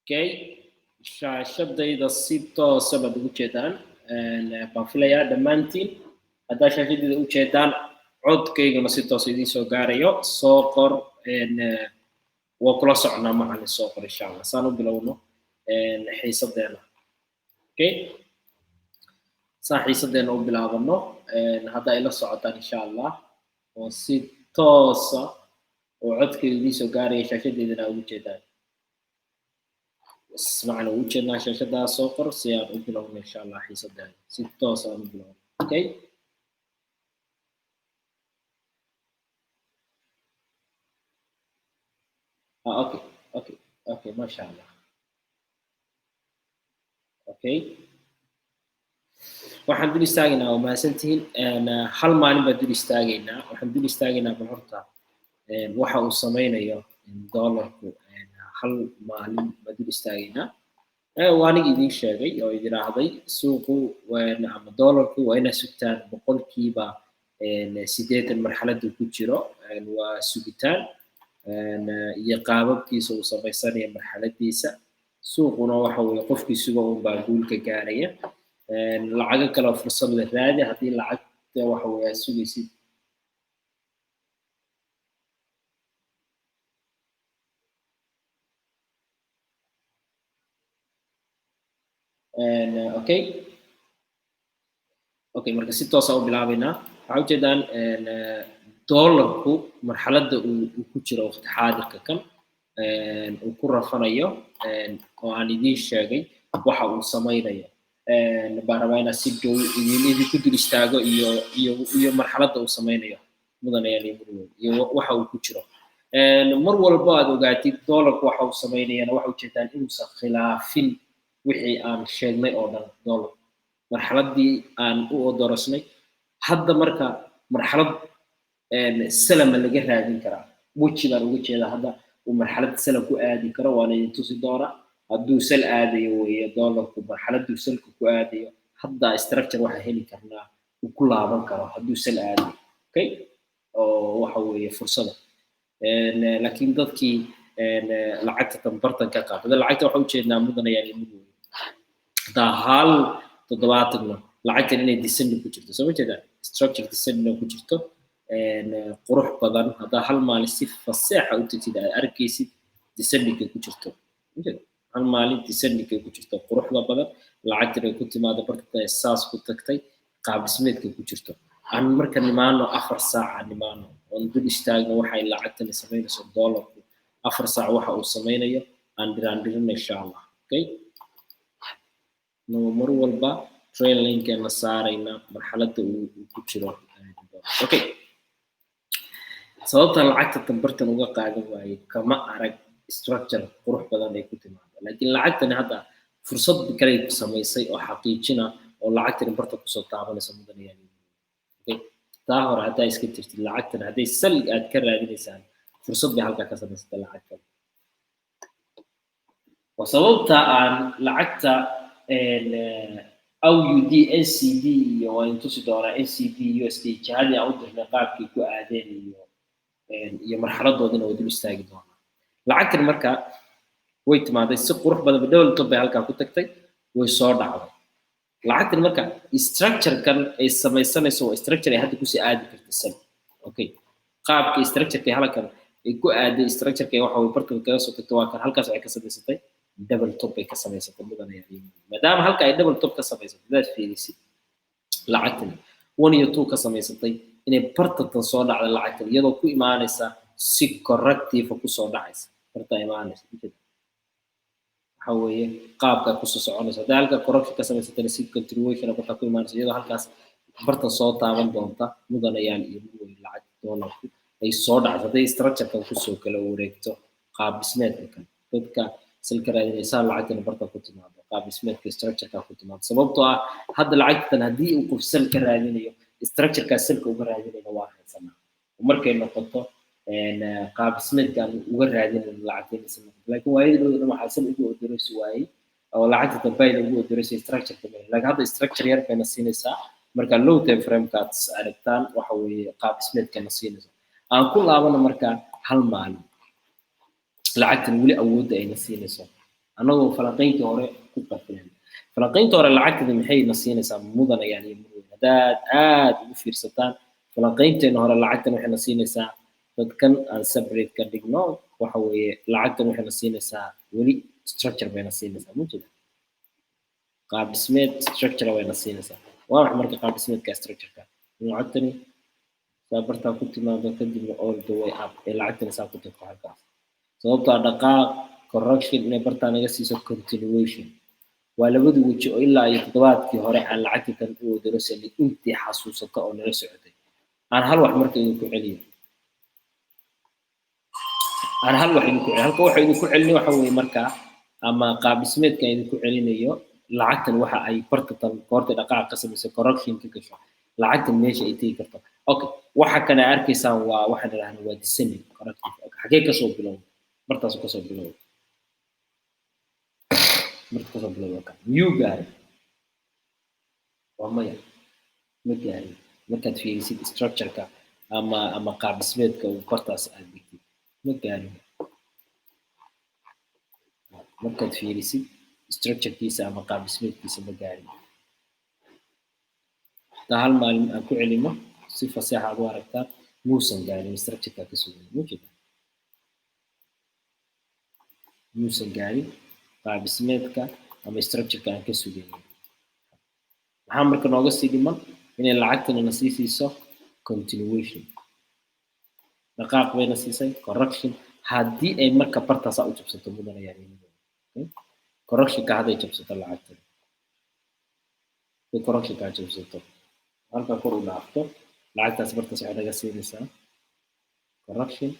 Okay, shaashadayda si toosa baad ugu jeedaan baan filayaa dhammaantiin. Haddaa shaashadayda u jeedaan, codkaygana si toos idiin soo gaarayo, soo qor. Waa kula soconaa macalin, soo qor insha Allah saan u bilowno xiisadeena. Okay, saan xiisadeena u bilaabano hadda ila socotaan insha Allah, oo si toosa oo codkayga idiin soo gaaraya, shaashadeydana ugu jeedaan. Macna ugu jeednaa shaashadaa, soo qor si aan u bilowno insha Allah xiisadeena, si toos aan u bilowno. Okay, okay, masha Allah. Okay, waxaan dul istaagaynaa, waa mahadsantihiin, hal maalin baan dul istaagaynaa. Waxaan dul istaagaynaa bal horta waxa uu sameynayo dollarku, hal maalin baan dul istaagaynaa. Waa aniga idiin sheegay oo idin ahday suuqu ama dollarku waa inaad sugtaan 80% marxaladdu ku jiro. Waa sugitaan iyo qaababkiisa uu samaysanayo marxaladiisa. Suuquna waxa weeye qofkii suga unbaa guulka gaaraya. Lacago kale oo fursad la raadi haddii lacagta waxa weeye aad sugaysid. Okay, marka si toosa u bilaabaynaa. Waxaa ujeedaan dollarku marxaladda uu ku jiro waqti xaadirka kan uu ku rafanayo, oo aan idiin sheegay waxa uu samaynayo. Baan rabaa inaan si dhow idinku dul istaago iyo marxaladda uu samaynayo, mudanayaal iyo mudanow, iyo waxa uu ku jiro. Mar walbo aad ogaatid dollarku waxa uu samaynayana, waxa ujeedaan inuusan khilaafin wixii aan sheegnay oo dhan. Dollar marxaladdii aan u odorosnay hadda, marka marxalad salama laga raadin karaa, weji baan uga jeedaa hadda uu marxalad salam ku aadi karo, waana idin tusi doonaa. Hadduu sal aadayo weeye dollarku marxaladduu salka ku aadayo hadda, structure waxaa heli karnaa uu ku laaban karo hadduu sal aadayo. Okay, oo waxa weeye fursada. Laakiin dadkii lacagta tambartan ka qaata lacagta, waxa ujeednaa mudanayaal iyo mudwey, haddaa hal toddobaatagna lacagtan inay descending ku jirto, soo ma jeedaa? Structure descending ku jirto qurux badan. Haddaa hal maalin si faseexa u tagtid, aad arkaysid descendingka ku jirto. Hal maalin descendingka ku jirto quruxda badan, lacagtan ay ku timaado barta, saas ku tagtay, qaab dhismeedka ku jirto. Aan marka nimaano 4 saaca, nimaano oon dul istaagno waxay lacagtani samaynayso. Dollarku 4 saac waxa uu samaynayo aan dhiraan dhirino insha Allah. Okay, mar walba train linkeena saarayna marxaladda uu ku jiro. Okay, sababta lacagta tambartan uga qaadan waaye, kama arag structure qurux badan ay ku timaado. Laakiin lacagtani hadda fursad kale samaysay oo xaqiijina oo lacagtani barta kusoo taabanaysa, mudanayaan. Okay, taa hore haddaa iska jirtid, lacagtan hadday sal aad ka raadinaysaan, fursad bay halkaa ka samaysata lacagtan. Waa sababta aan lacagta AUD NZD iyo waan tusi doonaa NZD USD jihadii aan u dirnay, qaabkii ku aadeen iyo marxaladoodina waa dul istaagi doonaa. Lacagtan marka way timaaday si qurux badan, double top bay halkaa ku tagtay, way soo dhacday. Lacagtan marka structure-kan ay samaysanayso waa structure ay hadda kusii aadi karta sal. Okay, qaabka structure-ka halkan ay ku aaday, structure-ka waxa way bartan kaga soo tagtay, waa kan halkaas waxay ka samaysatay double top bay ka samaysatay, mudanaya. Maadaama halka ay double top ka samaysatay, hadaad fiirisid lacagtan one iyo two ka samaysatay, inay bartatan soo dhacda lacagtan iyadoo ku imaanaysa si corrective kusoo dhacaysa, barta imaanaysa waxa weeye qaabka kusoo soconaysa. Hadday halka correction ka samaysatana, si continuation barta ku imaanaysa, iyadoo halkaas bartan soo taaban doonta, mudanayaal iyo mudweyn, lacag dollarku ay soo dhacdo hadday structure-kan kusoo kala wareegto qaab dhismeedka kan dadka salka raadinaysaa, lacagtana barta ku timaado, qaab dhismeedka structure-ka ku timaado. Sababtoo ah hadda lacagtan haddii uu qof sal ka raadinayo, structure-kaas salka uga raadinayna waa haysanaa. Markay noqoto qaab dhismeedkaan uga raadinayno lacagta inaysan noqoto. Laakiin waayadii dhow dhan waxaa sal ugu odoreysi waayey oo lacagta dambayda ugu odoreysay structure-ka male. Laakiin hadda structure yar bayna siinaysaa. Marka low time frame-kaad aragtaan, waxa weeye qaab dhismeedkana siinaysa. Aan ku laabano marka hal maalin, lacagtan weli awoodda ayna siinayso. Annagoo falanqayntii hore ku qafilan, falanqaynta hore lacagtada maxay na siinaysaa, mudanayaan iyo murweyn? Haddaad aad ugu fiirsataan falanqaynteena hore, lacagtan waxay na siinaysaa, dadkan aan separate ka dhigno, waxa weeye lacagtan waxay na siinaysaa weli structure bayna siinaysaa, mujeda qaab dhismeed structure bayna siinaysaa. Waa wax marka qaab dhismeedka structure-ka in lacagtani saa bartaa ku timaado, kadibna all the way up ee lacagtani saa ku tagto halkaas, sababtoo ah dhaqaaq correction inay bartaa naga siiso, continuation. Waa labada weji oo ilaa iyo toddobaadkii hore aan lacagtii tan u wadalosanay, intii xasuusata oo nala socotay. Aan hal wax marka idinku celiyo, aan hal wax idinku celiyo. Halka waxa idinku celinay waxa weeye markaa ama qaab dhismeedka idinku celinayo, lacagtan waxa ay barta tan goortay dhaqaaqa ka samaysay, correction ka gasho, lacagtan meesha ay tegi karto. Okay, waxa kale arkaysaan waa waxaan idhahnaa waa descending corrective. Okay, xagee kasoo bilowda? Bartaasu kasoo bilowda, barta kasoo bilowda ka miyuu gaaray? Waa maya, ma gaarin. Markaad fiirisid structure-ka ama qaab dhismeedka uu bartaas aad dhigtid, ma gaarin. Markaad fiirisid structure-kiisa ama qaab dhismeedkiisa, ma gaarin. Hadaa hal maalin aan ku celino si faseexa aad u aragtaan, muusan gaarin structure-ka ka sugan, mujeda muusan gaarin qaab dhismeedka ama structure-ka aan ka sugaynin. Maxaa marka nooga sii dhiman? Inay lacagtana na sii siiso continuation. Dhaqaaq bayna siisay, correction. Haddii ay marka bartaasaa u jabsato, mudanayaan, correctionka hadday jabsato lacagtan, hadday correctionka jabsato, halka kor u dhaafto, lacagtaas bartaas waxay naga siinaysaa correction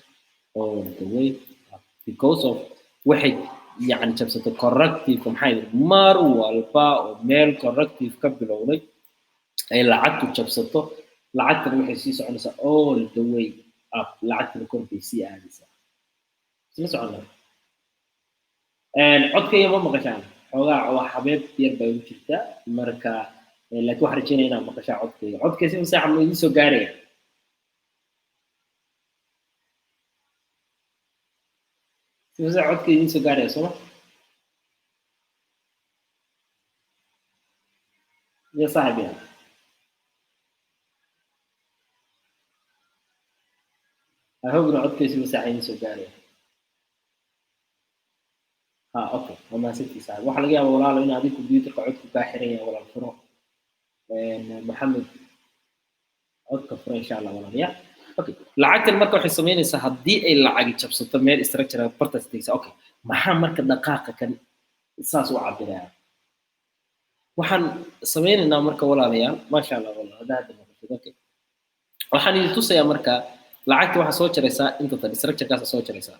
all the way up, because of waxay yacni jabsato corrective. Maxaa yidhi? Mar walba oo meel corrective ka bilowday ay lacagtu jabsato, lacagtana waxay sii soconaysaa all the way up, lacagtana kor bay sii aadaysaa. Isla soconnaa? Codkayga ma maqashaan? Xoogaa waa xabeeb yar baa igu jirta marka, laakiin waxaan rajeynaya inaad maqashaa codkayga. Codkayga si masaaxa ma idiin soo gaaraya? Si masaaxa codka idiin soo gaaraya, sooma ya saaxib? Ya I hope inuu codkayga si masaaxa idiin soo gaaraya. Ha, okay, waa mahadsantihi saaxib. Waxaa laga yaabaa, walaalo, in adiga computerka codku kaa xiran yahay. Walaal, furo. Maxamed, codka furo insha Allah, walaal. Ya, okay, lacagtan marka waxay samaynaysaa haddii ay lacagi jabsato meel structure bartaas tegaysa. Okay, maxaa marka dhaqaaqa kan saas u cabiraya? Waxaan samaynaynaa marka, walaalayaal, maasha Allah, walaal, hadda hadda maqashid. Okay, waxaan idin tusayaa marka lacagta waxaa soo jaraysaa inta tan structure-kaasa soo jaraysaa,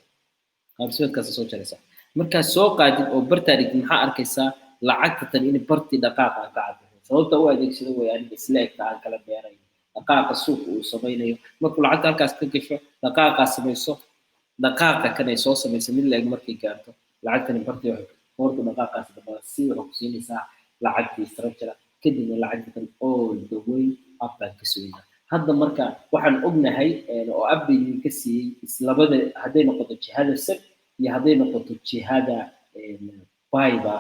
qaab dhismeedkaasa soo jaraysaa. Markaad soo qaadid oo bartaa dhigtid, maxaa arkaysaa? Lacagta tan in bartii dhaqaaqa aan ka cabirin. Sababta u adeegsado way aniga isla egta aan kala dheerayn dhaqaaqa suuqa uu samaynayo. Markuu lacagta halkaas ka gasho, dhaqaaqaa samayso, dhaqaaqa kan ay soo samayso mid la eg markay gaarto, lacagtani bartii waxay koorta dhaqaaqaas dambaa si waxay ku siinaysaa lacagtii structure. Kadibna lacagta tan all the way up baan ka sugaynaa. Hadda marka waxaan ognahay oo update idinka siiyey islabada, hadday noqoto jihada sell iyo hadday noqoto jihada buyba,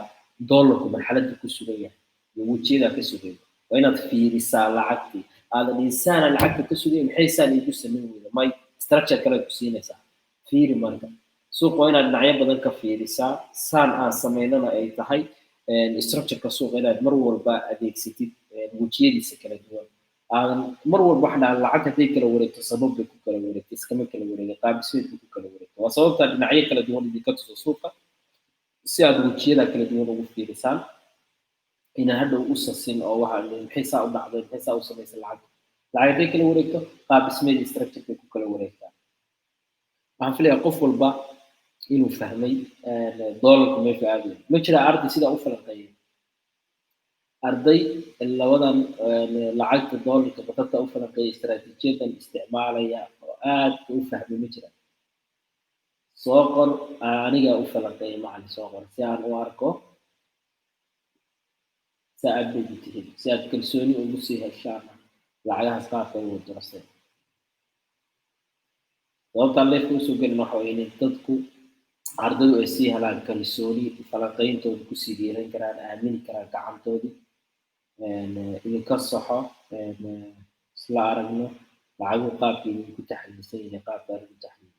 dollarku marxaladda ku sugan yahay iyo wejiyada ka sugay. Waa inaad fiirisaa lacagtii, aadan insaana lacagta ka sugay maxay saan iigu samayn weyda? May, structure kale ku siinaysaa. Fiiri marka suuq, waa inaad dhinacyo badan ka fiirisaa. Saan aan samaynana ay tahay structureka suuqa inaad mar walba adeegsatid wejiyadiisa kala duwan, aadan mar walba waxa dhaha lacag hadday kala wareegto sabab bay ku kala wareegto, iskama kala wareegin, qaab dhismeed bay ku kala wareegto. Waa sababta dhinacyo kala duwan idinka tuso suuqa si aad wejiyada kala duwan ugu fiirisaan, inaan hadhow u sasin oo waxa maxay saa u dhacday, maxay saa u samaysay lacag. Lacag hadday kala wareegto, qaab dhismeed structure bay ku kala wareegtaa. Waxaan filayaa qof walba inuu fahmay doolarku meeshu aadayo. Ma jira arday sidaa u falanqeeyay? Arday labadan lacagta doolarka qatarta u falanqeeyay, istaraatiijiyadan isticmaalaya oo aad u fahmay, ma jira? Soo qor "aniga u falanqeeyay macalin". Soo qor si aan u arko si aad bay u tihiin, si aad kalsooni ugu sii heshaan lacagahaas qaabka ugu durasay. Sababtaan leefka usoo gelin waxa weeye inay dadku Ardaydu ay sii helaan kalsooni, falanqeyntooda kusii dhiiran karaan, aamini karaan gacantoodii, idinka saxo, isla aragno lacaguhu qaabka idinku taxliilsan yahay, qaabka anigu taxliil.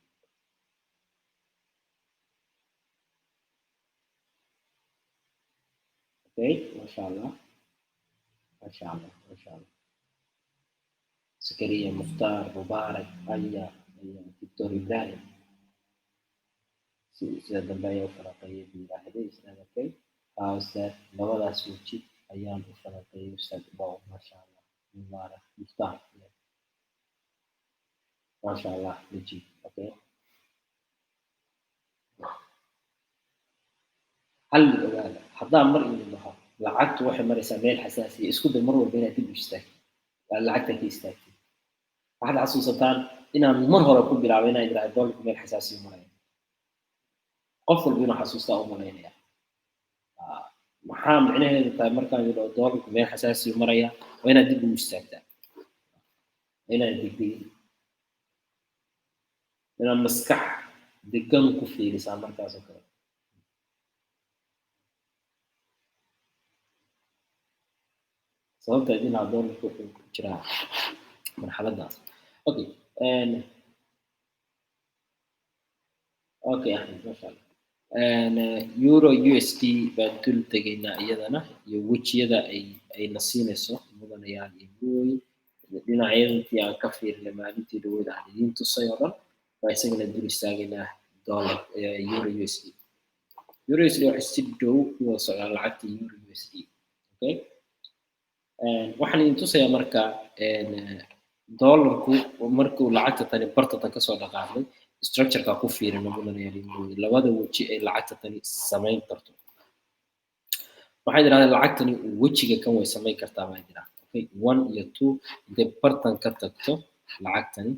Okay, masha Allah, masha Allah, masha Allah. Zakariya, Mukhtaar, Mubaarak, Aya, Doctor Ibrahim, sida dambe ayaa u falanqeeyay buu yidhaahday ustaad. Okay, haa ustaad, labadaas weji ayaan u falanqeeyay ustaad. Wow, masha Allah. Mubaarak, Mukhtaar, masha Allah, weji. Okay, hal mid ogaada: haddaan mar idin dhaho lacagtu waxay maraysaa meel xasaasiya, isku day mar walba inaad dib u istaagtid, aad lacagta ka istaagtid. Waxaad xasuusataan inaan mar hore ku bilaabay inaan idhaahdo doolarku meel xasaasiya maraya. Qof walba inuu xasuustaa u malaynaya. Maxaa micnaheedu tahay markaan idhaho doolarku meel xasaasiya maraya? Waa inaad dib ugu istaagtaa, waa inaad degdegin, inaad maskax degan ku fiirisaa markaas oo kale. Sababta idin lahaa doolarku wuxuu ku jiraa marxaladaas. Okay, okay, Axmed, masha Allah. Euro USD baan dul tegaynaa iyadana iyo wejiyada ay na siinayso, mudanayaal iyo murooyin. Dhinacyadii aan ka fiirinay maalintii dhaweyd aan idiin tusay oo dhan baa isagana dul istaagaynaa. Dollar euro USD, euro USD waxay si dhow u wada socdaan lacagta euro USD. Okay, waxaan idin tusayaa marka dollarku markuu lacagta tani bartatan kasoo dhaqaaqday, structureka ku fiirino, mudanayaal iyo murooyin, labada weji ay lacagta tani samayn karto. Waxay yidhahdeen lacagtani wejiga kan way samayn kartaa baa yidhahdeen. Okay, one iyo two intay bartan ka tagto lacagtani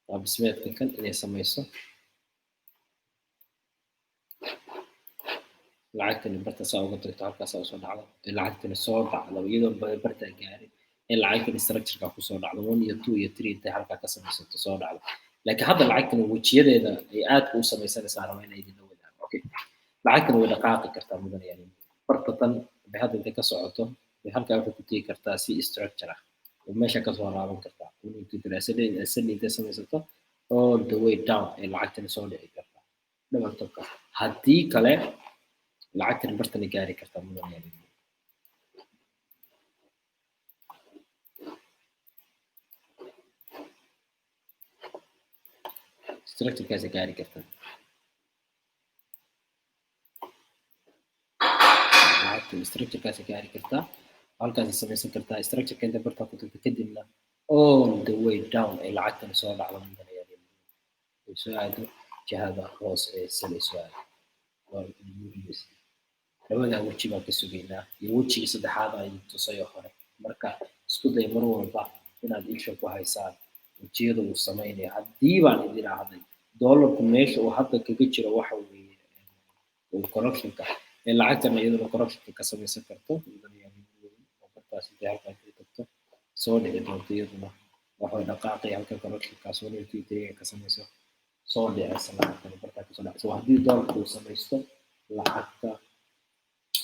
qaab dhismeedka kan inay samayso, lacagtani barta saa uga tagto, halkaas usoo dhacdo, ee lacagtani soo dhacdo iyadoo bartaa gaarin, in lacagtani structureka kusoo dhacdo, one iyo two iyo three intay halkaa ka samaysato soo dhacdo. Laakiin hadda lacagtani wejiyadeeda ay aadka u samaysanaysaa rabaa inay idinla wadaago. Okay, lacagtani way dhaqaaqi kartaa, mudanayaal. Barta tan bay hadda intay ka socoto bay halkaa waxay ku tegi kartaa si structure ah oo meesha kasoo laaban kartaa, one iyo two three ascending intay samaysato, all the way down ay lacagtani soo dhici kartaa double topka. Haddii kale lacagtani bartani gaari kartaa, mudanayaal. Structurekaasa gaari kartaa lacagta, structurekaasa gaari kartaa, halkaasay samaysan kartaa structureka inta bartaa ku tagto, kadibna all the way down ay lacagtani soo dhacdo, mudanayaal, ay soo aado jihada hoos ee sal ay soo aado. Waa USD. Labadaa weji baan ka sugaynaa iyo wejigii saddexaad aan idin tusayo hore. Marka isku day mar walba inaad isha ku haysaan wejiyada uu samaynayo. Haddii baan idin ahday doolarku meesha uu hadda kaga jiro waxa weeye uu correctionka ee lacagtana iyaduna correctionka ka samaysan karto, oo bartaas intay halkaa kaga tagto soo dhici doonto, iyaduna waxay dhaqaaqaya halka correctionkaas one iyo two three ka samayso, soo dhicaysa lacagtana bartaa kasoo dhacaysa. Waa haddii doolarku uu samaysto lacagta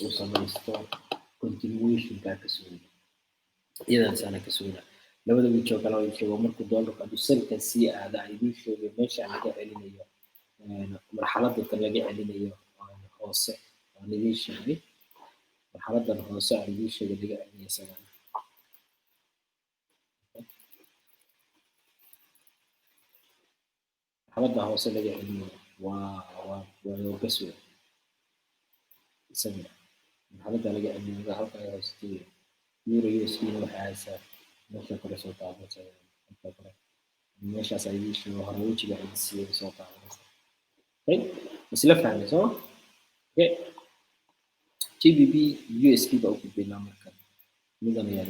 uu samaysto continuationka ka sugayna, iyadan saana ka sugayna. Labada weji oo kale oo sheego, markuu doolarku hadduu salkan sii aada aan idiin sheegay meesha laga celinayo, marxaladda tan laga celinayo hoose aan idiin sheegay, marxaladan hoose aan idiin sheegay laga celinayo isagana. Marxaladda hoose laga celinayo waa bas wey isagana marxaladda laga celinayo halka ay hoose tegaya. Euro USD na waxay haysaa meesha kore soo taabanaysa, halka kore meeshaas ay idiin sheego hore wejiga ay siiyay soo taabanaysa. Okay, isla fahmay soo? Okay, GBP USD baa u gudbaynaa marka, mudan ayaa.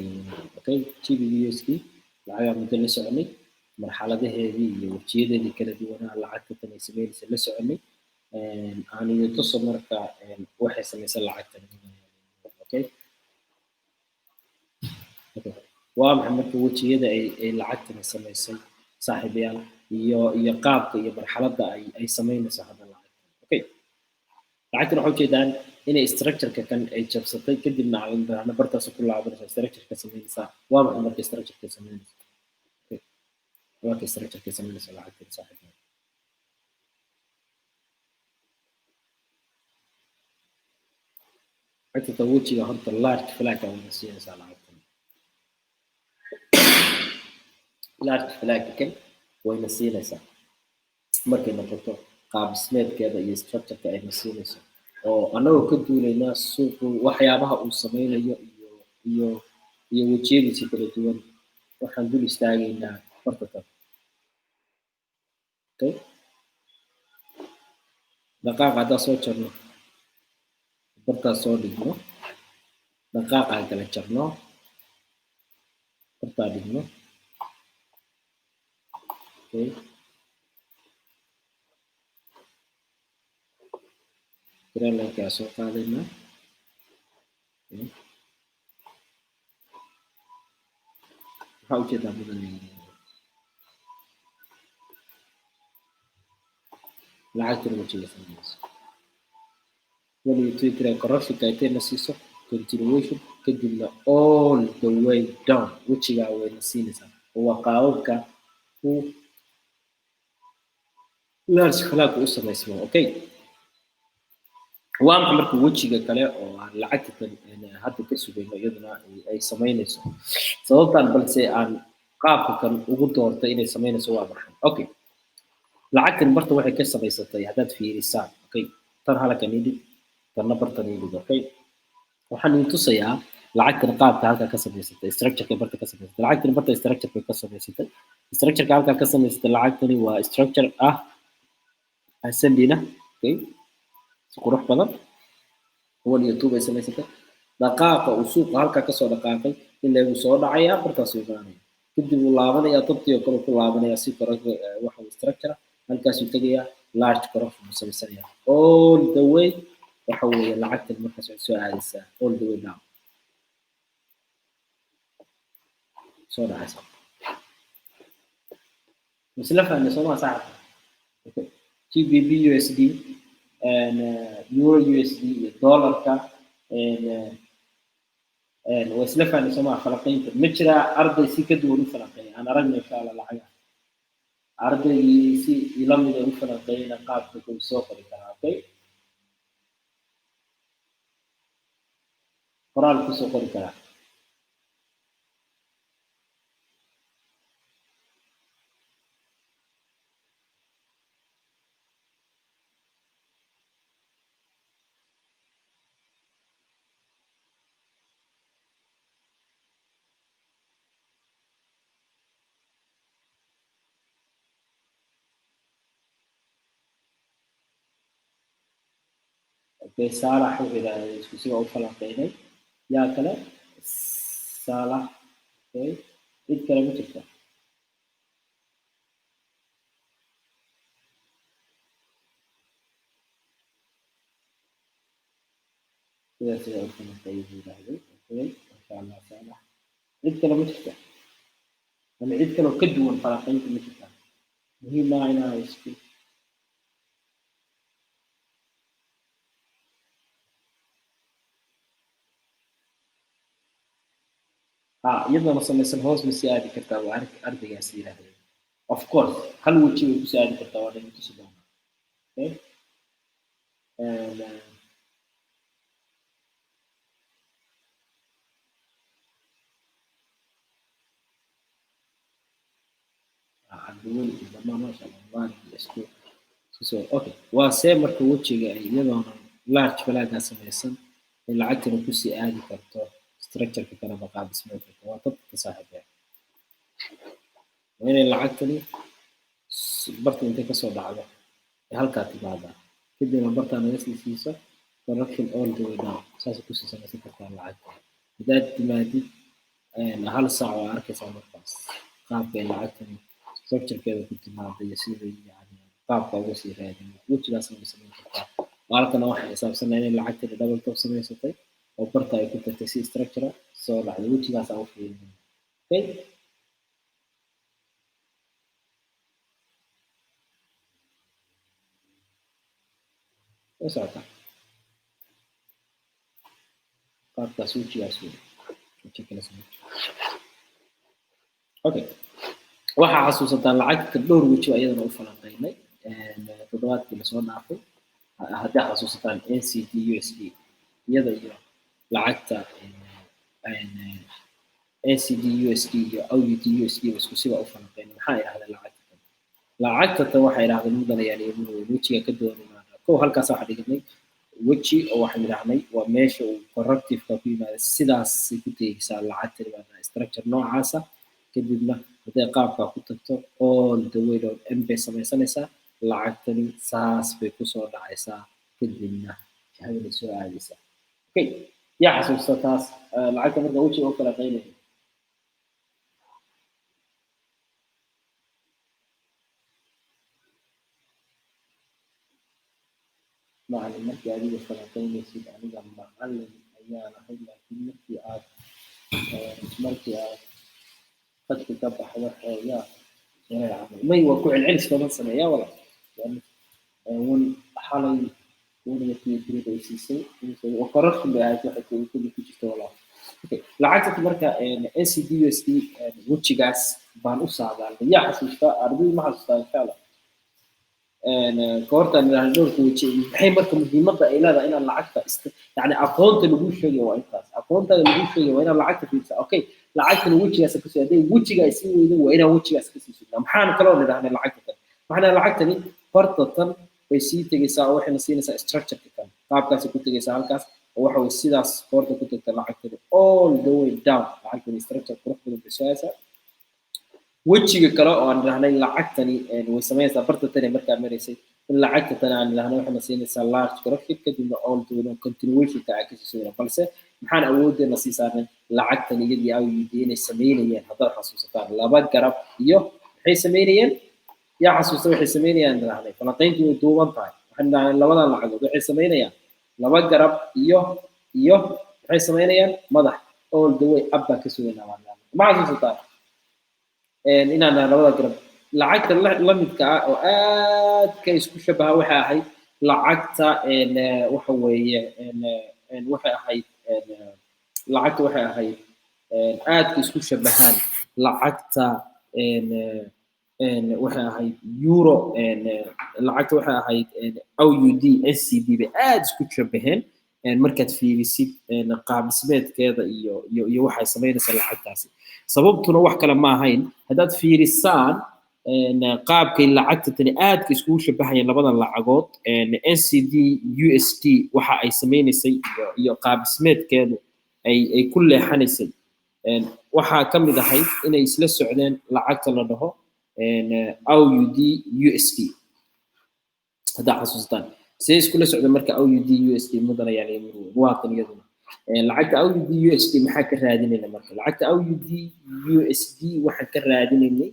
Okay, GBP USD lacagaa muddo la soconay, marxaladaheedii iyo wejiyadeedii kala duwanaa lacagta tan ay sameynaysa la soconay. Aan idin tuso marka waxay samaysan lacagtan. Okay, waa maxay marka wejiyada ay lacagtani samaysay, saaxiibayaal? iyo qaabka iyo marxaladda ay samaynayso hadda lacagtan. Okay, lacagtan waxaa ujeedaan inay structure-ka kan ay jabsatay, kadibna bartaas ku laabanaysa, structure-ka samaynaysaa. Waa maxay marka structure-ka samaynaysa? Okay, waa ka structure-ka samaynaysa lacagtan, saaxiibka. Lacagta wejiga horta large flag wada siinaysaa lacagtan, large flag kan wayna siinaysaa markay noqoto qaab dhismeedkeeda iyo structure-ka ayna siinayso, oo annagoo ka duulaynaa suuqu waxyaabaha uu sameynayo iyo wejiyadiisa kala duwan, waxaan dul istaagaynaa barta tan. Okay, dhaqaaqa haddaan soo jarno, bartaas soo dhigno, dhaqaaqaan kala jarno, bartaa dhigno. Okay, trendline-kaa soo qaadaynaa. Okay, waxaa ujeedaa mudan lacagtuna wejiga sameynayso one iyo two three correction-ka intayna siiso, continuation, kadibna all the way down wejigaa wayna siinaysaa. Oo waa qaababka uu large flag u samaysmo. Okay, waa maxay marka wejiga kale oo aan lacagta tan hadda ka sugayno iyaduna ay samaynayso? Sababtan balse aan qaabka kan ugu doortay inay samaynayso waa maxay? Okay, lacagtan barta waxay ka samaysatay haddaad fiirisaan. Okay, tan halkan idhig, tanna bartan idhig. Okay, waxaan idin tusayaa lacagtan qaabka halkaa ka samaysatay, structure-ka barta ka samaysatay. Lacagtan barta structure-ka ka samaysatay, structure-ka halkaa ka samaysatay lacagtani waa structure ah ascending. Okay, si qurux badan one iyo two bay samaysatay. Dhaqaaqa uu suuqa halkaa kasoo dhaqaaqay ilaa uu soo dhacayaa, bartaasuu imaanaya, kadib uu laabanaya, tabtii oo kale ku laabanaya si kore waxa uu structure halkaasuu tegayaa, large correction buu samaysanaya all the way. Waxa weeye lacagtan markaas waxay soo aadaysaa all the way down, soo dhacaysa. Misla fahmay soo maa, saaxibka? Okay, GBP USD, euro USD iyo dollarka waa isla fahmay soo maa falanqaynta? Ma jiraa arday si ka duwan u falanqeeya? Aan aragno insha Allah lacagaha ardaygii si ila mida u falanqeeyana qaabka uu soo qori karaa. Okay, qoraal kusoo qori karaa. Okay, Saalax wuxuu yidhaahday isku si waa u falanqeynay. Yaa kale? Saalax. Okay, cid kale ma jirta? Sidaas ayaa u falanqeeyay buu yidhaahday. Okay, masha Allah, Saalax. Cid kale ma jirta ama cid kale oo ka duwan falanqeynta ma jirta? Muhiim maaha inaa isku ha iyadana samaysan hoos ma sii aadi kartaa, waa ardaygaas yidhaahday. Of course, hal weji way kusii aadi kartaa, waa dhayna tusi doonaa. Okay. And, Cabdiweli iyo dhammaan, masha Allah, mubaarak iyo isku soo. Okay, waa see marka wejiga ay iyadoona large flagaa samaysan ay lacagtana kusii aadi karto structure-ka kaleba, qaab dhismeedka waa tabka, saaxiibaya? Waa inay lacagtani barta intay kasoo dhacdo ee halkaa timaadaa, kadibna bartaa naga sii siiso correction all the way down. Saasay kusii samaysan kartaa lacagta. Haddaad timaadid hal saac waa arkaysaa markaas qaabka ay lacagtani structure-keeda ku timaada iyo sida yani qaabka uga sii raadin wejigaasna way samayn kartaa. Halkana waxaan xisaabsanaa inay lacagtani double top samaysatay oo barta ay ku tagtay si structure soo dhacday, wejigaas aan u fiirinayna. Okay. La socotaa qaabkaas wejigaas wey, weji kale samee. Okay, waxaa xasuusataa lacagta dhowr weji oo iyadana u falanqeynay toddobaadkii lasoo dhaafay. Haddii xasuusataan NZD USD, iyada iyo lacagta NZD USD iyo AUD USD isku siba u falanqeynay. Maxaa idhahdeen lacagta tan? Lacagta tan waxay idhahdeen, mudanayaal iyo mudanayaal, wejiga ka doonayna kow. Halkaas waxaa dhiganay weji oo waxaan idhahnay waa meesha uu corrective-ka ku yimaada, sidaasay ku tegeysaa lacagta yimaada structure noocaasa. Kadibna hadday qaabkaa ku tagto, all the way down M bay samaysanaysaa lacagtani, saas bay kusoo dhacaysaa, kadibna jihadana soo aadaysaa. Okay, yaa xasuusta taas lacagta marka wejiga u kala qaynaya? Macalin, markii adiga falanqaynaysid, aniga macalin ayaan ahay, laakiin markii aad khadka ka baxdo xoogaa wareer camal may waa ku celcelis badan sameeyaa walaal. One xalay one iyo two three bay siisay, waa correction bay ahayd waxay kulli ku jirta walaal. Okay, lacagta marka NZD USD wejigaas baan u saadaalnay. Yaa xasuusta? Ardaydu ma xasuustaa? Insha Allah goortaan idhaahno dhowrka weji maxay marka muhiimadda ay leedahay inaad lacagta, yani aqoonta lagu sheegayo waa intaas. Aqoontaada lagu sheegayo waa inaad lacagta fiirsa. Okay, lacagtana wejigaas kasii, hadday wejiga ay sii weydo, waa inaan wejigaas kasii sugnaa. Maxaan kaloo nidhahnay lacagta tan? Maxaan lacagtani barta tan bay sii tegeysaa oo waxayna siinaysaa structure-ka kan, qaabkaasay ku tegeysaa halkaas oo waxa weye sidaas koorta ku tagta lacagtani all the way down. Lacagtani structure qurux badan bay soo. Wejiga kale oo aan idhahnay lacagtani way samaynaysaa barta tani markaa maraysay in lacagta tani aan idhahnay waxayna siinaysaa large correction, kadibna all the way down continuationka aan kasii sugna. Balse maxaan awooddeena sii saarnay lacagtan iyadii AUD inay samaynayeen? Haddaad xasuusataan, laba garab iyo maxay samaynayeen? Yaa xasuusta waxay samaynayaan idhahnay? Falanqayntii way duuban tahay. Waxaan idhahnay labadan lacagood waxay samaynayaan laba garab iyo maxay samaynayaan? Madax. All the way up baan ka sugaynaa baan idhahnay. Ma xasuusataa inaan labada garab? Lacagta la midka ah oo aadka isku shabaha waxay ahayd lacagta, waxa weeye, waxay ahayd lacagta, waxay ahayd aadka isku shabahaan lacagta, waxay ahayd euro, lacagta waxay ahayd AUD NZD bay aad isku shabaheen markaad fiirisid qaab dhismeedkeeda iyo waxay samaynaysaa lacagtaasi. Sababtuna wax kale ma ahayn, haddaad fiirisaan qaabkay lacagta tani aadka iskugu shabahayeen labadan lacagood, NZD USD waxa ay samaynaysay iyo qaab dhismeedkeedu ay ku leexanaysay, waxaa ka mid ahayd inay isla socdeen lacagta la dhaho AUD USD. Haddaa xasuustaan see iskula socda marka AUD USD, mudanayaal iyo murweyn, waatan iyaduna lacagta AUD USD. Maxaa ka raadinayna marka lacagta AUD USD? Waxaan ka raadinaynay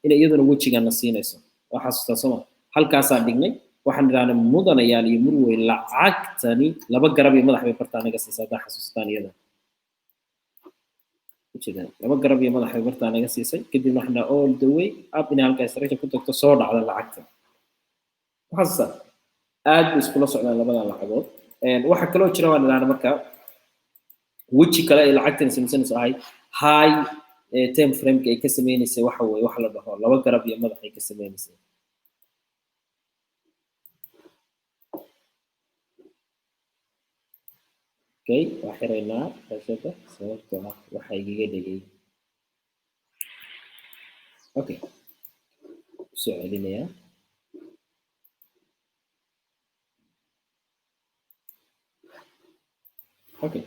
inay iyaduna wejigana siinayso. Waa xasuustaa sooma? Halkaasaan dhignay. Waxaan idhahnay, mudanayaal iyo murweyn, lacagtani laba garab iyo madax bay bartaa naga siisay. Haddaa xasuustaan, iyada ujeedaan laba garab iyo madax bay bartaa naga siisay. Kadibna waxaan dhahay all the way up inay halkaa structure ku tagto, soo dhacda lacagta. Xasuustaa, aad bay iskula socdaan labadan lacagood. Waxaa kaloo jira waan idhahna marka weji kale ay lacagtani samaysanayso ahay high time frameka ay ka sameynaysay, waxa weeye waxa la dhaho laba garab iyo madax ay ka sameynaysay. Okay, waa xiraynaa shaashada sababtoo ah waxa igaga dhegay. Okay, kusoo celinayaa. Okay,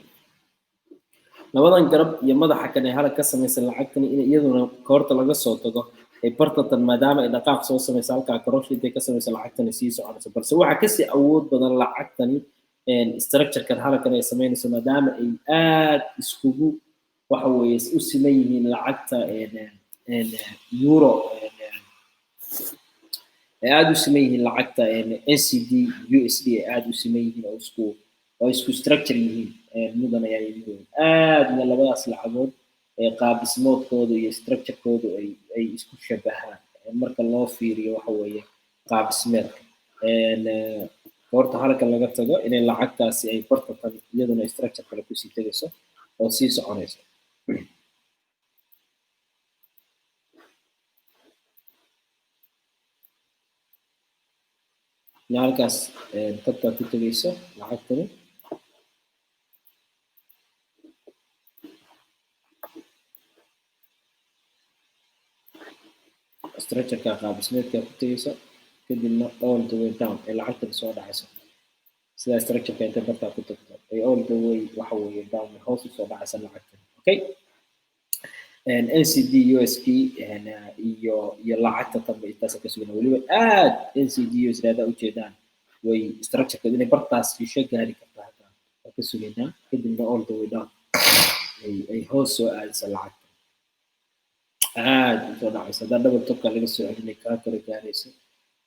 labadan garab iyo madaxa kan ee halag ka samaysan lacagtani in iyaduna koorta laga soo tago ay bartatan, maadaama ay dhaqaaq soo samaysa halkaa, correction intay ka samaysa lacagtani sii soconayso. Balse waxaa kasii awood badan lacagtani structure-kan halkan ay samaynayso, maadaama ay aad iskugu, waxa weeye, u siman yihiin lacagta euro, ay aad u siman yihiin lacagta NZD USD, ay aad u siman yihiin oo isku structure yihiin, mudanayaa yihiin aadna labadaas lacagood ee qaab dhismoodkooda iyo structure-koodu ay isku shabahaan marka loo fiiriyo, waxa weeye, qaab dhismeedka. Goorta halkan laga tago, inay lacagtaasi ay barta tan iyaduna structure kale kusii tegayso oo sii soconayso. In halkaas tabtaa ku tegayso lacagtani, structureka qaab dhismeedka ku tegayso, kadibna all the way down ay lacagtani soo dhacayso. Sidaa structureka intay bartaa ku tagto, ay all the way, waxa weeye, down, hoos usoo dhacaysa lacagtani. Okay, NZD USD iyo lacagta tanba intaasa ka sugana. Weliba aad NZD USD haddaa ujeedaan, way structureka inay bartaas shisho gaari kartaa hataa waa ka sugaynaa, kadibna all the way down ay hoos soo aadaysa lacagta, aad usoo dhacayso. Haddaa double topka laga soo celinay, kaa kore gaarayso,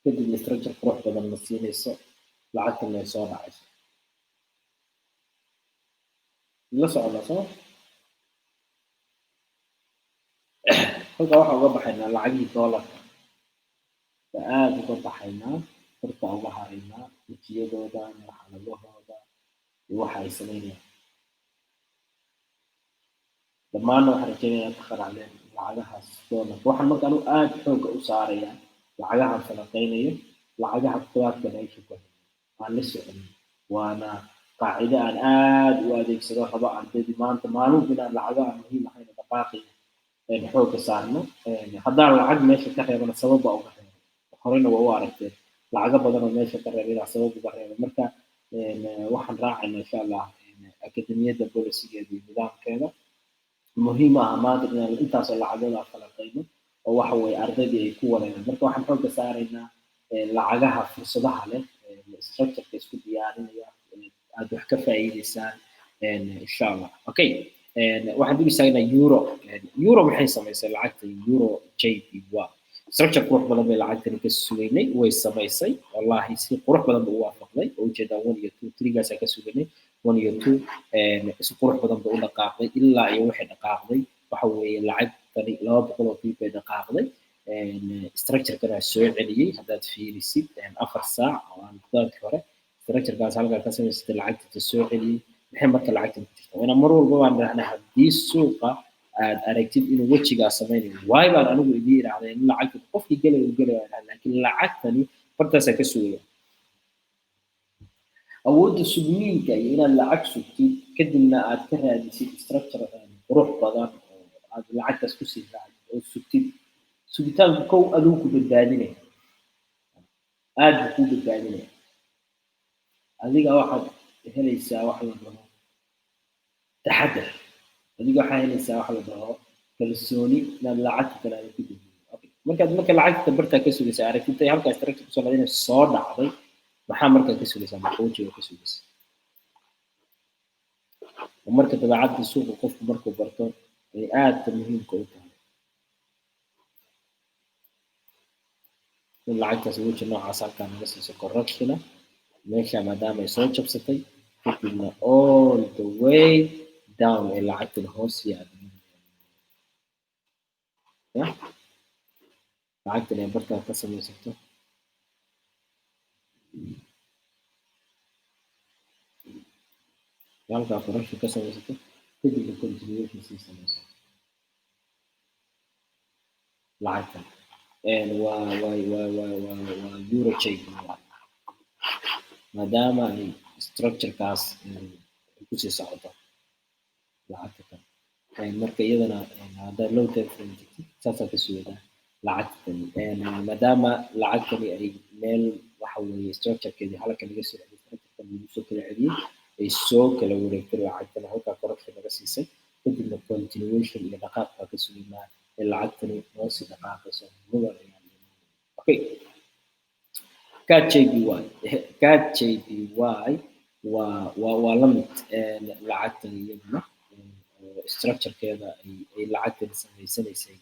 kadibna structure qurux badan la siinayso, lacagtana ay soo dhacayso. La socda soo halkaa waxaa uga baxaynaa lacagihii doolarka, ba aada uga baxaynaa, horta uga haraynaa wejiyadooda, marxaladahooda iyo waxa ay samaynayaan dhammaanna. Waxaan rajeynaya inaad ka qanacdeen lacagahaas doolarka. Waxaan marka anigu aada xoogga u saarayaa lacagahan falanqeynayo, lacagaha toddobaadkan aysha ku hayay aan la soconin, waana qaacido aan aada u adeegsado. Rabo ardaydii maanta maalin inaan lacago aan muhiim ahayn oo dhaqaaqi xoogga saarno. Haddaan lacag meesha ka reebana, sabab baa uga reebay. Horena waa u aragteen lacago badan oo meesha ka reebay ilaa sabab uga reebay. Marka waxaan raacayna, insha Allah, akademiyadda policygeeda iyo nidaamkeeda. Muhiim aha maanta inaan intaasoo lacagood aan falanqeyno oo waxa weeye ardaydii ay ku wareeraan. Marka waxaan xoogga saaraynaa lacagaha fursadaha leh, structureka isku diyaarinaya, aad wax ka faa'iideysaan, insha Allah. Okay, waxaan dul istaagnaa euro. Euro maxay samaysay lacagta euro JPY? Structure qurux badan bay lacagtani ka sugaynay, way samaysay. Wallahi si qurux badan ba u waafaqday oo ujeedaa one iyo two threegaasaa ka sugaynay, one iyo two. Si qurux badan bay u dhaqaaqday ilaa iyo waxay dhaqaaqday, waxa weeye, lacagtani 200 oo pip bay dhaqaaqday. Structurekana soo celiyey. Haddaad fiirisid 4 saac oo aan toddobaadkii hore structurekaas halkaa ka samaysatay, lacagta soo celiyey. Maxay marka lacagtan ku jirta? Waa mar walba baan idhahnaa, haddii suuqa aad aragtid inuu wejigaa samaynayo, waay baan anigu idiin idhaahday in lacagta qofkii gelaya uu gelaya idhahda, laakiin lacagtani bartaasaa ka sugaya. Awoodda sugniinka iyo inaad lacag sugtid, kadibna aad ka raadisid structure qurux badan oo aad lacagtaas kusii raacdid oo sugtid. Sugitaanku kow aduu ku badbaadinaya, aad buu kuu badbaadinaya. Adiga waxaad helaysaa wax la dhaho taxadar, adiga waxaa helaysaa wax la dhaho kalsooni inaad lacagta kale aad ku degin. Okay, markaad marka lacagta bartaa ka sugaysa, aragtid halkaa structure kusoo dhacday inay soo dhacday, maxaa markaa ka sugaysaa? Marka wejiga ka sugaysa oo marka dabeecadda suuqa qofku markuu barto ay aadka muhiimka u tahay in lacagtaas weji noocaas halkaa naga siiso correctiona meesha, maadaama ay soo jabsatay, kadibna all the way down ay lacagtan hoos yaado ya lacagtan ay bartaa ka samaysato, halkaa correction ka samaysato, kadibna continuation sii samaysato lacagtan. Waa euro JPY, maadaama ay structurekaas ay kusii socoto lacagta tan. Marka iyadana haddaad low time frame jirtid, saasaa ka sugadaa lacagtani, maadaama lacagtani ay meel, waxa weeye, structurekeedii halka laga soo celiyey, structurekan lagu soo kala celiyey, ay soo kala wareegtay lacagtani, halkaa correction laga siisay, kadibna continuation iyo dhaqaaq baa ka sugaynaa ee lacagtani noo sii dhaqaaqayso mudan ayaan. Okay, CAD JPY. CAD JPY waa la mid lacagtan iyaduna oo structurekeeda ay lacagtani samaysanaysay.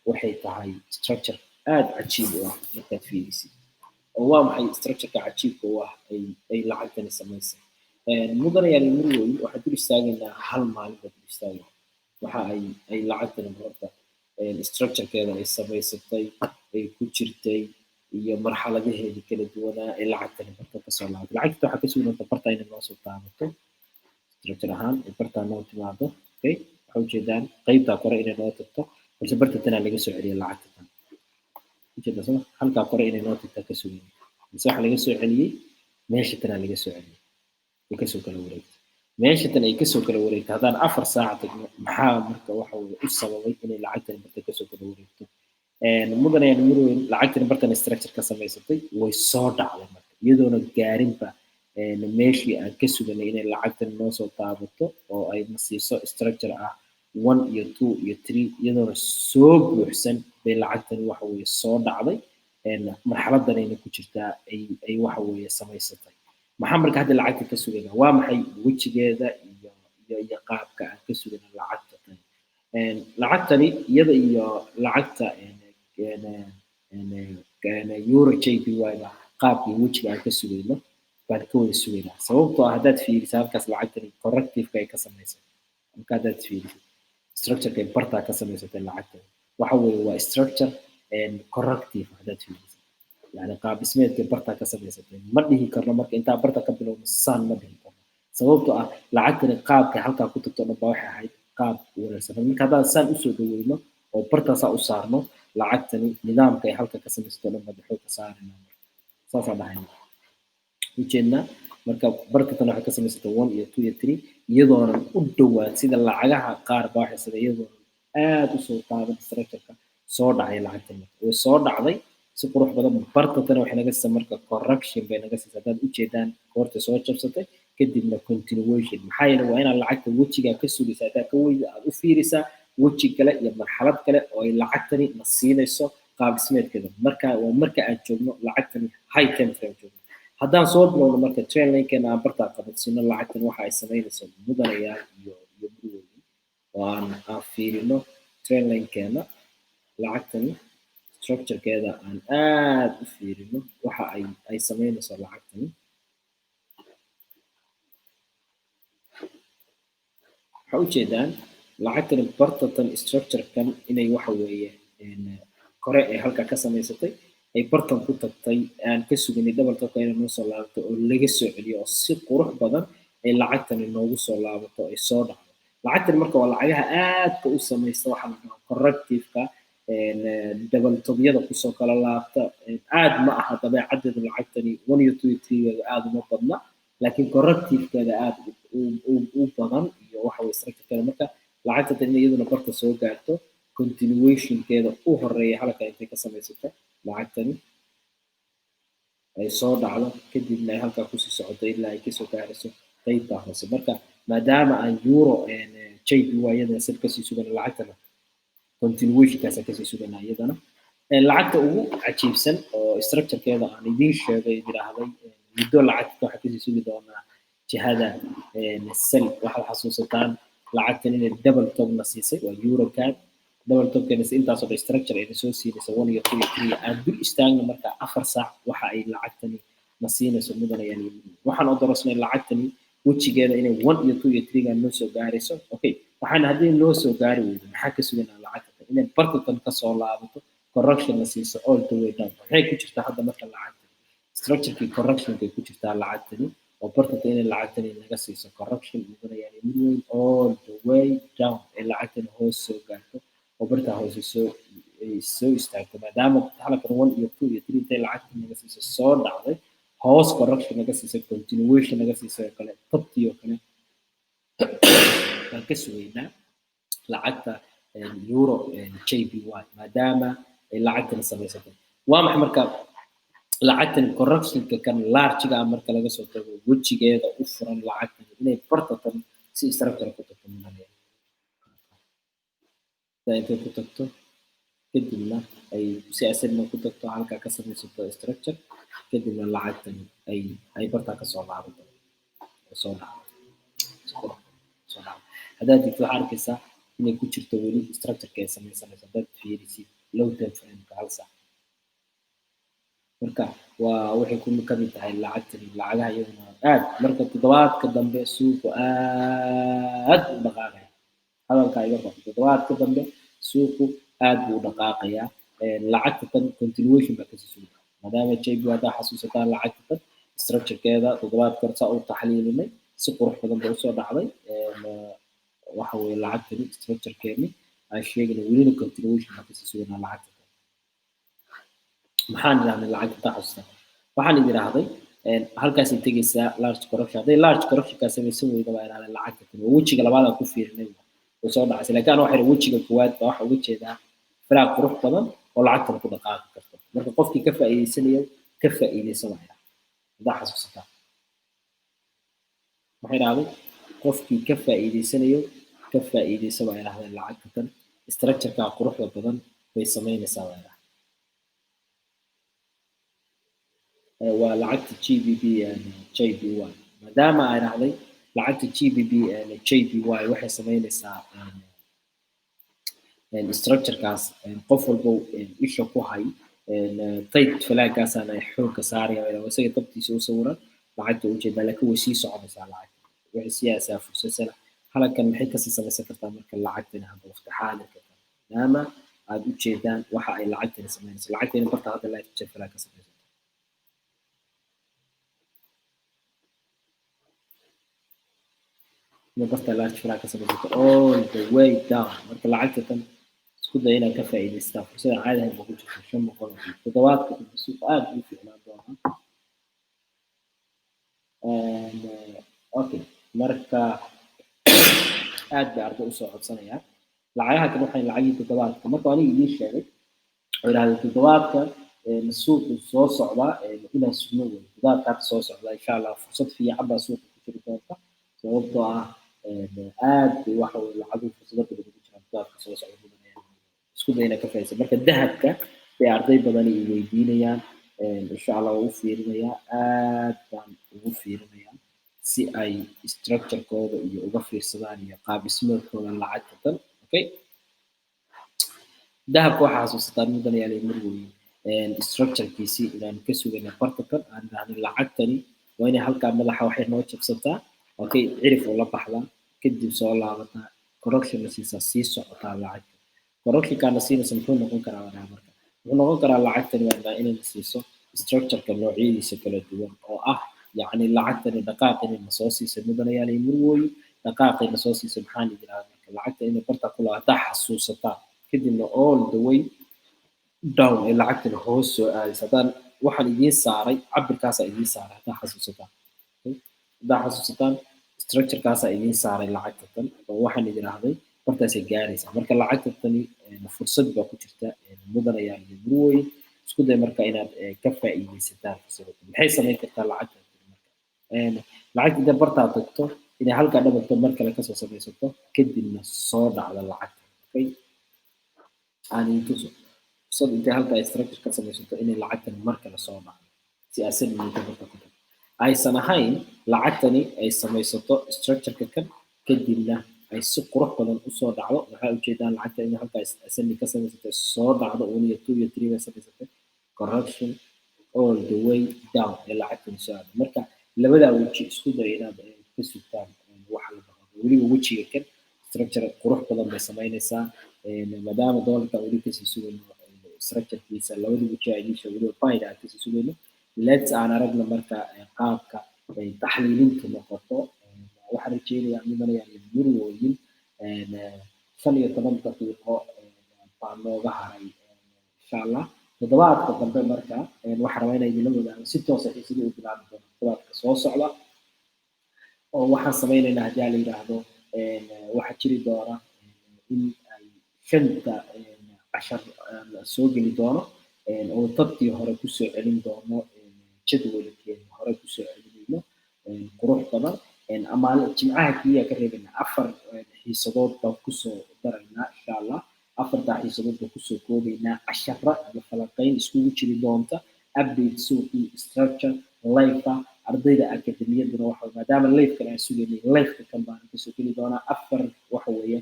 Waxay tahay structure aad cajiib u ah markaad fiirisid. Oo waa maxay structureka cajiibka u ah ay lacagtani samaysay? Mudanayaal, murweyn, waxaan dul istaagaynaa hal maalin baa dul istaagaynaa waxa ay lacagtani horta structurekeeda ay samaysatay ay ku jirtay. Iyo marxaladaheedii kala duwanaa ee lacagtani barta kasoo laabatay. Lacagta waxaa ka sugi doonta barta inay noo soo taabato structure ahaan, ay bartaa noo timaado. Okay, waxaa ujeedaan qeybtaa kore inay noo tagto, balse barta tanaa laga soo celiyay lacagta tan. Ujeedaa soma? Halkaa kore inay noo tagtaa ka sugayay, balse waxaa laga soo celiyey meesha tanaa laga soo celiyey, ay kasoo kala wareegtay meesha tan, ay kasoo kala wareegtay. Haddaan 4 saac tagno, maxaa marka waxa weye u sababay inay lacagtani barta kasoo kala wareegto? Mudanayaan marweyn, lacagtani bartan structure ka samaysatay, way soo dhacday. Marka iyadoona gaarinba meeshii aan ka suganay inay lacagtani noo soo taabato oo ay na siiso structure ah one iyo two iyo three, iyadoona soo buuxsan bay lacagtani waxa weeye soo dhacday. Marxaladanayna ku jirtaa ay waxa weeye samaysatay. Maxaa marka hadda lacagta ka sugayna? Waa maxay wejigeeda iyo qaabka aan ka sugayna lacagta tani? Lacagtani iyada iyo lacagta euro JPY ba qaabka iyo wejiga aan ka sugayno baan ka wada sugaynaa, sababtoo ah haddaad fiiriso halkaas lacagtani correctiveka ay ka samaysay. Marka haddaad fiiriso structureka ay bartaa ka samaysatay lacagtani, waxa weeye waa structure corrective. Haddaad fiiriso, yani, qaab dhismeedkay bartaa ka samaysatay, ma dhihi karno marka intaa barta ka bilowno saan ma dhihi karno, sababtoo ah lacagtani qaabkay halkaa ku tagto dhan baa waxay ahayd qaab wareersan. Marka haddaan saan usoo dhaweyno oo bartaasaa u saarno, lacagtani nidaamka ay halka ka samaysato dhan baan xoog ka saarayna. Marka saasaan dhahayna ujeednaa. Marka barta tan waxay ka samaysatay one iyo two iyo three, iyadoonan u dhowaan sida lacagaha qaar baa waxay samey, iyadoonan aad usoo taaban structureka soo dhacay lacagtan. Marka way soo dhacday si qurux badan. Barta tana waxay naga siisay marka correction bay naga siisay, haddaad ujeedaan, goorta soo jabsatay kadibna continuation. Maxaa yeelay waa inaad lacagta wejigaa ka sugaysa, haddaad ka weyda aad u fiirisaa weji kale iyo marxalad kale oo ay lacagtani na siinayso qaab dhismeedkeeda. Marka waa marka aan joogno lacagtani high time frame joogno. Haddaan soo bilowno marka trendlinekeena aan bartaa qabadsiino lacagtan waxa ay samaynayso, mudanayaal iyo burweyn, oo aan fiirino trendlinekeena, lacagtani structurekeeda aan aad u fiirino, waxa ay samaynayso lacagtani, waxaa ujeedaan lacagtani bartatan structurekan inay waxa weeye kore ee halkaa ka samaysatay, ay bartan ku tagtay, aan ka suganay double topka inay noo soo laabato oo laga soo celiyo, oo si qurux badan ay lacagtani noogu soo laabato, ay soo dhacdo lacagtani. Marka waa lacagaha aadka u samaysta waxaa la dhahaa correctiveka, double topyada kusoo kala laabta. Aad ma aha dabeecaddeedu lacagtani one iyo two iyo three aad uma badna, laakiin correctivekeeda aad u badan iyo waxa weye structurekeeda. Marka lacagta tan in iyaduna barta soo gaarto, continuationkeeda u horeeya halka intay ka samaysato lacagtani, ay soo dhacdo, kadibna ay halkaa kusii socoto ilaa ay kasoo gaarayso qeybta hoose. Marka maadaama aan euro JPY iyadana sell kasii sugana, lacagtana continuationkaasa kasii sugana iyadana. Lacagta ugu cajiibsan oo structurekeeda aan idiin sheegay, yidhaahday muddo lacagta waxaa kasii sugi doonaa jihada sell. Waxaad xasuusataan lacagtan inay double top na siisay, waa eurocad. Double topkeena intaasoo dhan structure ayna soo siinaysa, one iyo two iyo three. Aan dul istaagno marka 4 saac waxa ay lacagtani na siinayso, mudanayaan. Waxaan odorosnay lacagtani wejigeeda inay one iyo two iyo three-ga noo soo gaarayso. Okay, waxaana haddii noo soo gaari weydo, maxaa ka suganaa lacagta? Inay bartatan kasoo laabato, correction la siiso all the way down. Maxay ku jirtaa hadda marka lacagtani? Structurekii correctionkay ku jirtaa lacagtani, oo bartata inay lacagtani naga siiso correction, mudanayaan, mid weyn, all the way down ee lacagtani hoos soo gaarto oo bartaa hoose soo istaagto, maadaama halkan one iyo two iyo three intay lacagta naga siiso soo dhacday, hoos correction naga siisay, continuation naga siisay oo kale, tabtii oo kale baan ka sugaynaa lacagta euro JPY, maadaama ay lacagtani samaysatay. Waa maxay marka lacagtani correctionka kan largiga ah marka laga soo tago, wejigeeda u furan lacagtani inay bartatan si structure ku tagto mudanaya, intay ku tagto kadibna ay si asadna ku tagto, halkaa ka samaysato structure, kadibna lacagtani ay bartaa kasoo laabato, soo dhacdo, soo dhacdo. Haddaad digto, waxaa arkaysaa inay ku jirto weli structureka ay samaysanayso, haddaad fiirisid low time frameka hal saac. Marka waa waxay ku kamid tahay lacagtani lacagaha iyaduna aad. Marka toddobaadka dambe suuqu aad u dhaqaaqaya, hadalkaa iga qor, toddobaadka dambe suuqu aad buu u dhaqaaqayaa. Lacagta tan continuation baa kasii sugi. Maadaama JPY haddaa xasuusataan, lacagta structurekeeda toddobaadka hore saa u taxliilinay, si qurux badan bay usoo dhacday. Waxa weeye lacagtani structurekeeni aan sheegnay, welina continuation baan kasii suganaa lacagta. Maxaan idhahnay lacagta taa xasuustaa? Waxaan idhaahday halkaasay tegaysaa large correction. Hadday large correctionkaa samaysan weyda, baa idhahday, lacagta tan waa wejiga labaad aan ku fiirinay, way soo dhacaysa. Laakiin ana waxay wejiga koowaad baa waxa uga jeedaa firaaq qurux badan oo lacagtana ku dhaqaaqi karto. Marka qofkii ka faa'iideysanayo ka faa'iideysan waa idhahday. Haddaa xasuusataa, waxay idhahday qofkii ka faa'iideysanayo ka faa'iideysa baa idhahday. Lacagta tan structure-ka quruxda badan bay samaynaysaa baa idhahday. Waa lacagta GBP JPY. Maadaama ay dhahday lacagta GBP JPY waxay samaynaysaa structure-kaas, qof walbo isha ku hay tight flaggaasaan ay xoogga saaraya, isaga tabtiisa u sawiran lacagta ujeedaa. Laakiin way sii soconaysaa lacagta, waxay siiyaysaa fursad sala halkan. Maxay kasii samaysan kartaa marka lacagtani hadda waqti xaadirka? Maadaama aad ujeedaan waxa ay lacagtani samaynayso, lacagtani barta hadda large flag ka samaysato, barta large flag ka samaysato all the way down. Marka lacagta tan isku day inaad ka faa'iidaystaan, fursada caadi ahayn baa ku jirta 500 oo toddobaadka dambe. Suuqa aad buu u fiicnaan doonaa. Okay, marka aad bay arday usoo codsanayaan lacagaha kan. Waxay lacagii toddobaadka marka aniga idiin sheegay oo idhahday toddobaadka suuqu soo socdaa inaan sugno wey. Toddobaadka hadda soo socda, insha Allah, fursad fiican baa suuqa ku jiri doonta, sababtoo ah aad bay waxa weye lacaguhu fursado badan ugu jiraan toddobaadka soo socda. Mudanayaan isku day inaad ka faa'iidayso. Marka dahabka bay arday badani i weydiinayaan. Insha Allah waa u fiirinayaa, aad baan ugu fiirinayaa si ay structure-kooda iyo uga fiirsadaan iyo qaab dhismeedkooda lacagta tan. Okay, dahabka waxaa xasuusataan, mudanayaal marweyn, structure-kiisii inaan ka sugayna barta tan aan idhahnay lacagtani waa inay halkaa madaxa waxay noo jabsataa, okay, cirif ula baxdaa, kadib soo laabataa, correction la siisaa, sii socotaa lacagta. Correctionkaa la siinaysa muxuu noqon karaa? Waa marka muxuu noqon karaa lacagtani? Waa inay na siiso structure-ka noocyadiisa kala duwan oo ah yacni lacagtani dhaqaaq inay na soo siisay, mudanayaal iyo murwooyin, dhaqaaqay na soo siisay. Maxaan idhaahdaa marka lacagta inay barta ku laabataa xasuusataa, kadibna all the way down ee lacagtani hoos soo aadaysa. Haddaan waxaan idiin saaray cabirkaasaa idiin saaray, haddaa xasuusataan, haddaa xasuusataan structure-kaasaa idiin saaray lacagta tan oo waxaan idin ahday bartaasay gaaraysaa. Marka lacagta tani fursad baa ku jirta, mudanayaal iyo murwooyin. Isku day marka inaad ka faa'iidaysataan fursadda. Maxay samayn kartaa lacagta tani? Marka lacagta intay bartaa tagto, inay halkaa dhabarto mar kale kasoo samaysato, kadibna soo dhacda lacagta. Okay, aan idin tuso fursad intay halkaa structure ka samaysato inay lacagtani mar kale soo dhacdo, si asan inta barta ku tagto aysan ahayn. Lacagtani ay samaysato structure-ka kan, kadibna ay si qurux badan usoo dhacdo. Waxaa ujeedaan lacagta inay halkaa ascending ka samaysatay, soo dhacdo, one iyo two iyo three bay samaysatay, correction all the way down ee lacagtani soo aado. Marka labadaa weji isku day inaad ka sugtaan waxa la dhaqaaqo. Weliba wejiga kan structure qurux badan bay samaynaysaa, maadaama doolarka weli kasii sugayno structurekiisa labada weji aan idiin sheegay, weliba buyda aan kasii sugayno. Let's aan aragna marka qaabka ay taxliilintu noqoto. Waxaan rajeynayaa, mudanayaan iyo murwooyin, 15 daqiiqo baa nooga haray. Insha Allah toddobaadka dambe marka waxaan rabaa inaan idinla wadaago si toosa xiisadii u bilaabi doono toddobaadka soo socda, oo waxaan sameynaynaa haddii la yidhaahdo waxaa jiri doona in ay shanta cashar soo geli doono oo tabtii hore kusoo celin doono, jadwalkeeni hore kusoo celinayno qurux badan. Ama jimcaha keliya ka reebayna, afar xiisadood baan kusoo daraynaa insha Allah. Afartaa xiisadood baan kusoo koobaynaa cashara iyo falanqayn iskugu jiri doonta update suuqii, structure live. Ardayda akademiyaduna waxa maadaama live-kan aan sugaynay, live-ka kan baan kasoo geli doonaa afar waxa weeye,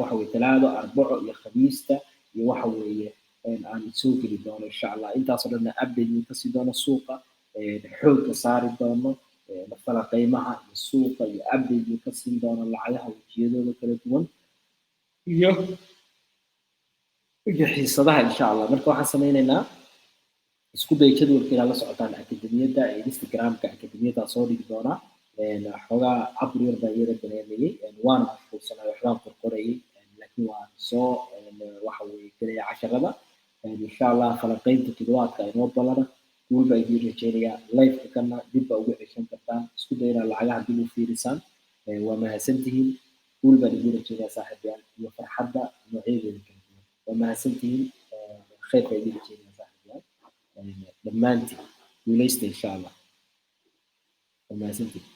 waxa weeye Talaado, Arbaco iyo Khamiista iyo waxa weeye aan soo geli doono insha Allah. Intaasoo dhanna update idin kasii doono, suuqa xoogga saari doono, falanqeymaha iyo suuqa iyo update idin ka siin doono lacagaha wejiyadooda kala duwan iyo Iyo xiisadaha, insha Allah. Marka waxaan sameynaynaa, isku day jadwalka inaad la socotaan akademiyadda ee Instagramka. Akademiyaddaa soo dhigi doonaa. Xoogaa cabur yar baan yara dareemayay, waana mashquulsanay, waxbaan qorqorayay, laakiin waan soo, waxa weye, gelaya casharada, insha Allah. Falanqeynta toddobaadka inoo ballana. Guul baa idiin rajeynayaa. Liveka kana dib baa ugu ceshan kartaan. Isku day inaad lacagaha dib u fiirisaan. Waa mahadsantihiin. Guul baan idiin rajeynayaa, saaxiibayaal, iyo farxadda noocyadeeda kala duwan. Waa mahadsantihiin. Khayr baa idiin rajeynayaa, saaxiibayaal, dhammaantiin. Guuleysta, insha Allah. Waa mahadsantihiin.